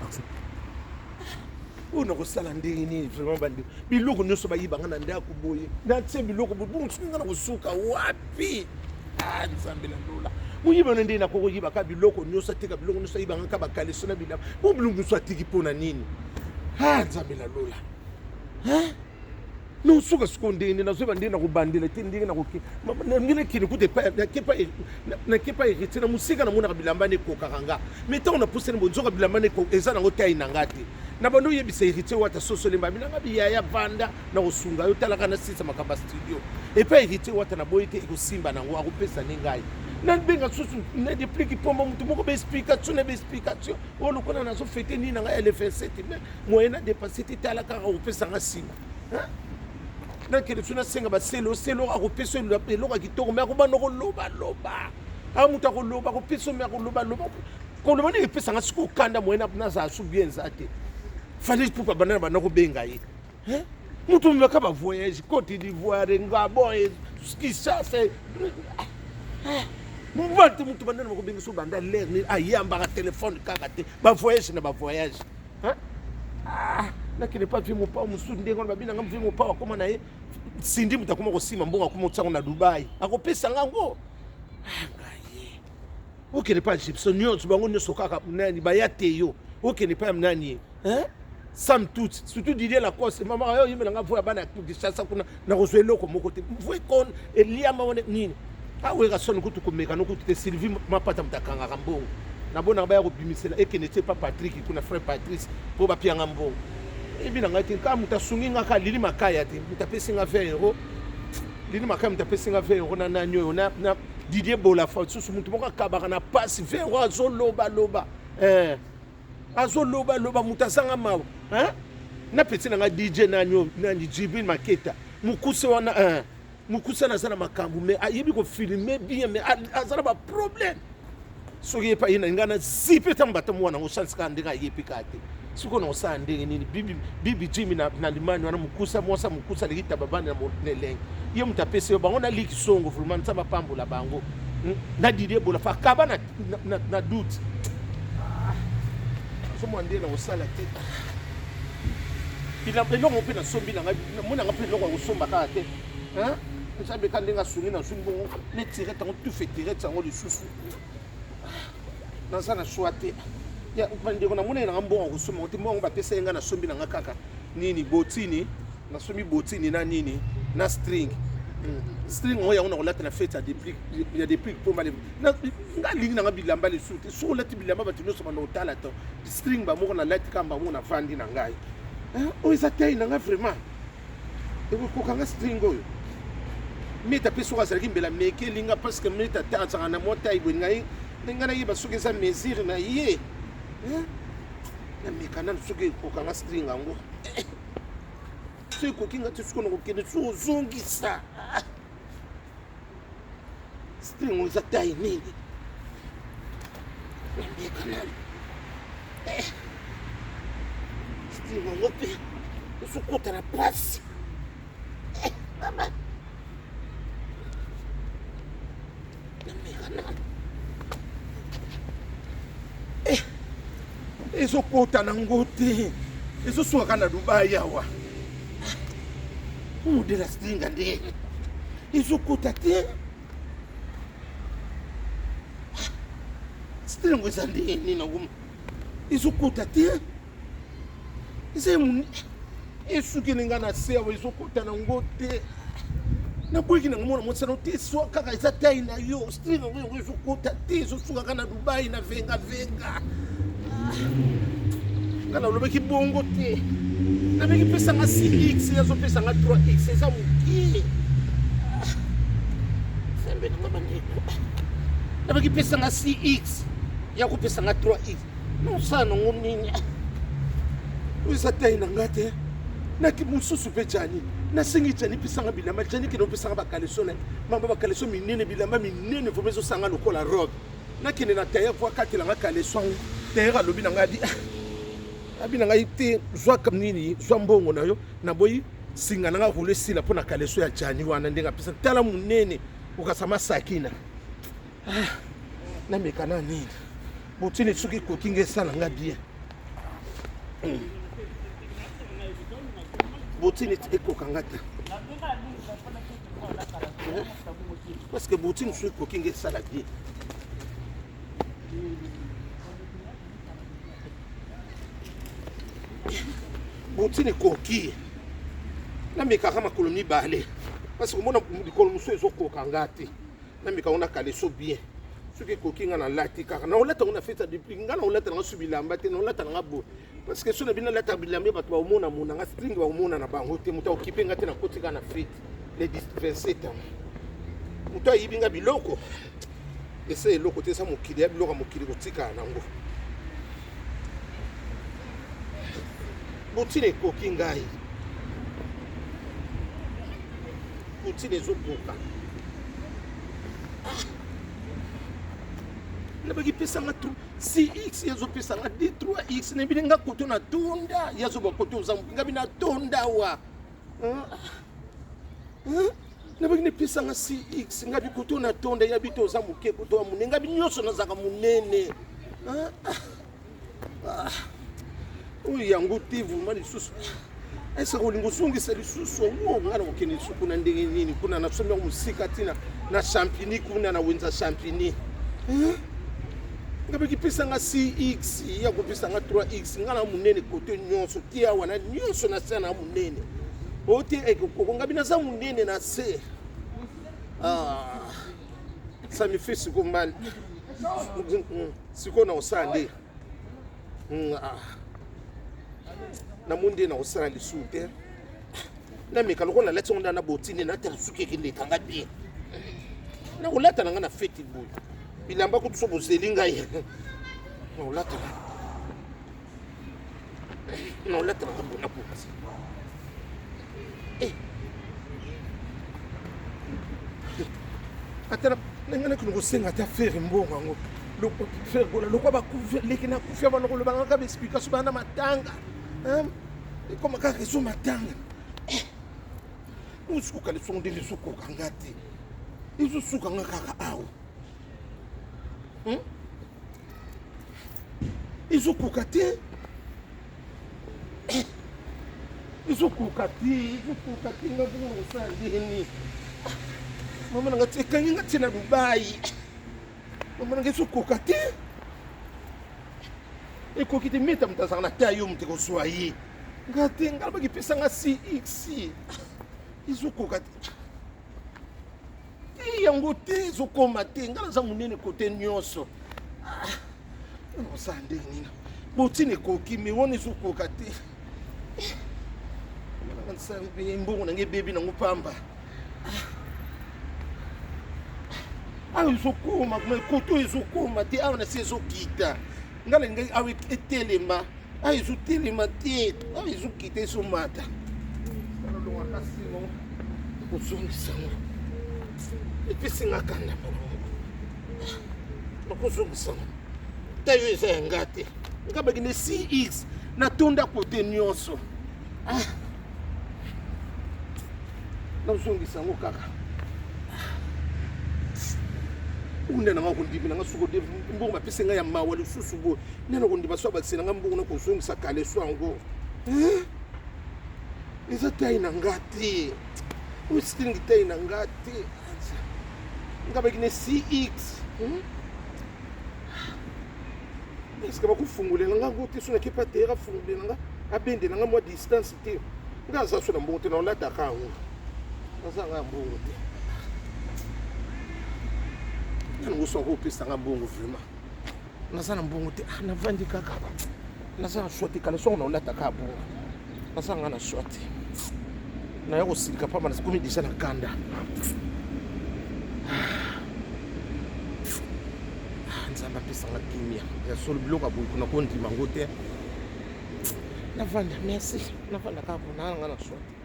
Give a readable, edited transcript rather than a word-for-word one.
Merci. Oyo nakosala ndenge nini vraiment bande biloko nyonso bayiba nga na ndako boye natie biloko bongo soki nga nakosuka wapi? Ah, Nzambe na lola, moyibi wana ndenge nakoki koyiba ka biloko nyonso, ateka biloko nyonso, ayiba nga ka bakaleso na bilamba, bo biloko nyonso atiki mpo na nini? Ah, Nzambe na lola, nosuka sikoyo ndenge nini nazoyeba ndenge nakobandela te, ndenge ndenge nakende kuta nakepa héritier na mosika, namonaka bilamba nde ekokaka nga, mais ntango napusani bo nzoka bilamba nde eza nango tai na nga te. Na bando oyebisa héritier wata sosolemba bilanga biyaya vanda na kosunga yo, talaka na sisa makambo ya studio epai héritier wata naboyi te, ekosimba nango akopesa nde ngai nabenga susu na depliki pomba motu moko baexplication na baexplication oyo lokola nazofete nini na ngai ya le 27 mai moyen na dépense te, tala kaka akopesa nga nsima nakende so nasenga baselo selo akopesa eloko ya kitoko me akobanda kolobaloba a moto akoloba akopesa me akolobaloba koloba ndenge epesanga sikoyo kanda moyen nazala su bien eza te. Fally Ipupa banda na banda kobenga ye moto omemaka bavoyage Côte d'Ivoire, Gabon, Kinshasa, bato moto banda na bakobenga so banda lere ayambaka telefone kaka te, bavoyage na bavoyage. Nakende pa vie mopao mosusu ndenge wana babinanga vie mopao akoma na ye sindi moto akoma kosima mbongo akoma otiango na Dubai akopesa nga ngo ngai okende pa Gibson nyonso bango nyonso kaka nani baya te yo okende pa nani Sam tout surtout Didier Lacoste mama oyo oyembela nga voix ya bana ya Kinshasa kuna nakozwa eloko moko te voix kon eliama wana nini aweka soni kutu komeka no kutu te. Sylvie Mapata moto akangaka mbongo nabonaka baya kobimisela ekende te pa Patrick kuna frère Patrice mpo bapianga mbongo eyebi na ngai te kaka moto asungi nga kaka Lili Makaya te moto apesi nga 20 euro Lili Makaya moto apesi nga 20 euro na nani oyo na Didier Bolafa susu moto moko akabaka na pasi 20 euro azolobaloba eh. Azolobaloba moto azanga mawa na peti na nga DJ nani oyo nani Jibril Maketa mokuse wana eh. Mokuse wana aza na makambo mais ayebi kofilme bien mais aza na baproblème soki ye pa ye na ngai na zipe ntango bato mwana yango chance kaka ndenge ayebi kaka te sikoyo na kosala ndenge nini bibi bibi jimi na limani wana mokusa mwasa mokusa aleki tababani na elenge ye moto apesi yo bango na liki songo vraiment nzambe apambola bango na Didier Bola fa kaba na doute azomona ndenge na kosala te eloko mpe nasombi na ngai mona ngai mpe eloko ya kosomba kaka te nzambe ka ndenge asungi nasungi bongo netirete yango tufe tirete yango lisusu naza na choix te bandeko namonaki nanga mbongo kosomba te mbongo bapesa ye ngai nasombi nanga kaka nini botini nasombi botini na nini na string string oyo yango nakolata na fete ya deplique mpo nga alingi nanga bilamba lisusu te soki olati bilamba bato nyonso banda kotala to string bamoko nalati kaka bango navandi na ngai oyo eza tai na ngai vraiment ekokokanga string oyo meta mpe soki azalaki mbela meke elinga parce que meta te azalaka na mwa tai boye ngai ngai nayeba soki eza mesure na ye nameka nanu soki ekokanga string yango soki ekoki nga te soki nakokende soki ozongisa string oyo eza tai nini nameka nanu string yango mpe ezokota na pasi mama nameka nanu ezokota nango te ezosukaka na Dubai awa modela stringa nde ezokota te stringo eza ndenge nini nango ezokota te eza esukeli nga na se awa ezokota nango te naboyiki nango mona mosano te so kaka eza tai na yo string yango yango ezokota te ezosukaka na Dubai na venga venga nga nalobaki bongo te nabeki pesanga 6x azopesa nga 3x eza mokie nzambe nanga bandeko nabeki pesanga 6x ya kopesa nga 3x nosala nango nini oyo eza tai na nga te naki mosusu mpe jani nasengi jani pesanga bilamba jani kende opesanga bakaleso na mamba bakaleso minene bilamba minene vraimen ezosanga lokola robe nakende na tailleur po akatela nga kaleso yango tailleur alobi na ngai abi abi na ngai te zwa nini zwa mbongo na yo naboyi singa na nga rulo esila mpo na kaleso ya jani wana ndenge apesa tala monene okasama sakina nameka na nini botini soki ekoki nga esala nga bien. Botine ekoka nga te parce que botine soki ekoki nga esala bien. Botine ekoki, namekaka makolo mibale parce que omona likolo mosusu ezokoka nga te. Nameka ngo na kaleso bien, soki ekoki nga nalati kaka, naolata ngo na feti depuis nga naolata nanga su bilamba te, naolata nanga boye parce que so na bino nalata bilamba bato baomona mona nga string, baomona na bango te, moto aokipe nga te. Nakoti kaka na feti le 27 ans, moto ayibi nga biloko, esa eloko te, eza mokili ya biloko ya mokili kotikala nango. Botine ekoki ngai, botine ezokoka. Nabaki pesanga 6x, ezopesanga d 3x. Nayebini nga koto na tonda, ye azoba koto oza ngabi na tonda wa nabaki nepesanga 6x. Ngabi koto na tonda, yabi te oza moke, koto wa monene. Ngabi nyonso nazalaka monene oyo yango te. Vraiment lisusu esaka olingi ozongisa lisusu o nga na kokende lisusu kuna ndenge nini? Kuna nasombi yango mosika, ntina na Champigny, kuna na wenza Champigny. Nga baki pesanga 6x, ya kopesanga 3x. Nga na monene kote nyonso te, awa na nyonso na se na monene o te ekokoko. Ngabi naza monene na se. Ça me fait siko mal. Sikoyo na kosala nde namoni nde na kosala lisusu te. Nameka lokola nalati yango nda na botine, natala soki ekelekanga bien. Nakolata na ngai na feti boye, bilamba kutu so bozeli ngai, nakolata nakolata nanga boye na boti. Ata ndenge nakende kosenga ata Ferre mbongo yango, Ferre Gola lokwa bakufi, leki nakufi bana koloba kaka baexplication bana matanga ekoma kaka ezo matanga. Osuka lisongo ndenge ezokoka nga te, ezosuka nga kaka awa, ezokoka te, ezokoka te, ezokoka te. Nga bongo kosala ndeni? Mama nanga ti ekangi nga tie na Dubai. Mama nanga, ezokoka te, ekoki te. Meta moto azalaka na ta yo moto ekozwa ye nga te. Nga nabaki pesanga 6x, ezokoka te te, yango te, ezokoma te. Nga naza monene kote nyonso, osala ndenge nini? Botine ekoki me wana ezokoka te. Mbongo nange ebebi nango pamba. Awa ezokoma koto, ezokoma te. Awa na se ezokita. Nga na ngai awa etelema, awa ezotelema te, awa ezokita, ezomata. Nalongaka sino kozongisa ngo, epesi nga kanda. Nakozongisa ngo ta yo, eza ya nga te. Nga bakende 6x, natonda kote nyonso, nazongisa yango kaka. Nde nanga kondimi nanga soko mbongo bapesi ngai ya mawa lisusu boye, nde na kondima so abakisi nanga mbongo na kozongisa kaleso yango. Eza taille na nga te, oyo string taille na nga te. Nga bakine 6x, est-ce bakofungolela nga ngo te? So nake pa tere, afungolela nga, abendela nga mwa distance te. Nga aza so na mbongo te, na olataka yango, naza nga ya mbongo te. Nango so akopesa nga mbongo, vraiment naza na mbongo te. Navandi kaka, naza na choix te. Kala songo na olataka bongo, naza nga na choix te. Naya kosilika pamba, nakomi déjà na kanda. Nzambe apesanga kimia ya solo. Biloko ya boye kuna kondima ngo te. Navanda, merci, navanda kaka mpona nga na choix te.